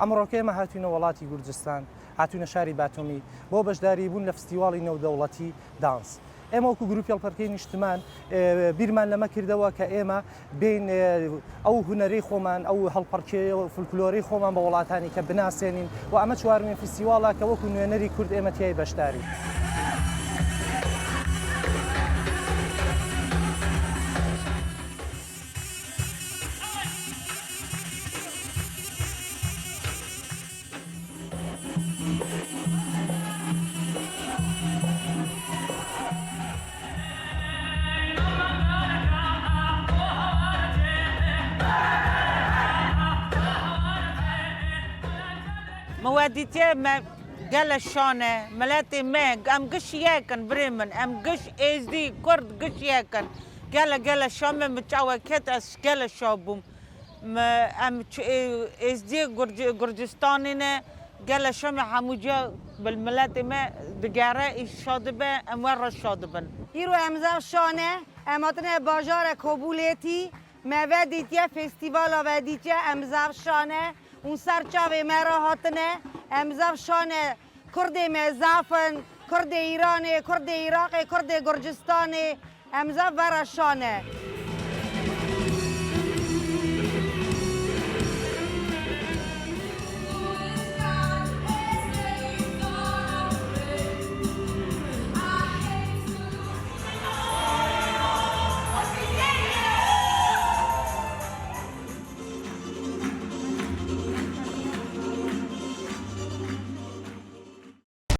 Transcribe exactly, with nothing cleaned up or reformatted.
ئەمڕۆکە ئێمە هاتوینە وڵاتی گورجستان، هاتوینە شاری باتومی بۆ بەشداریبوون لە فستیواڵی نێودەوڵەتی دانس. ئێمە وەکو گروپی هەڵپەڕکێی نیشتمان، ئێ، بیرمان لەمە کردەوە کە ئێمە بین، ئێ، ئەو هونەرەی خۆمان، ئەو هەڵپەڕکێ و فولکلۆرەی خۆمان بە وڵاتانی کە بناسێنین و ئەمە چوارمین فستیواڵە کە وەکو نوێنەری کورد ئێمە تیای بەشداری. Me we dîtiye, me gele şan e, miletê me, em giş yek in, birê min, em giş êzdî, kurd giş yek in. Gele, gele şan me, min çawe ket, ez gele şa bûm. Me, em ç-, ê-, êzdiyê Gurc-, Gurcistanê ne, gele şa me hemû ciya bil miletê me digere, î şa dibe, em we re şa dibin. Îro em zaf şan e, em hatine bajarê Kobûlêtî, me vedîtiye, festîvala vedîtiye, em zaf şan e, hûn ser çavê me re hatine, em zaf şan e, Kurdê me zaf in, Kurdê Îranê, Kurdê Iraqê, Kurdê Gurcistanê, em zaf vera şan e.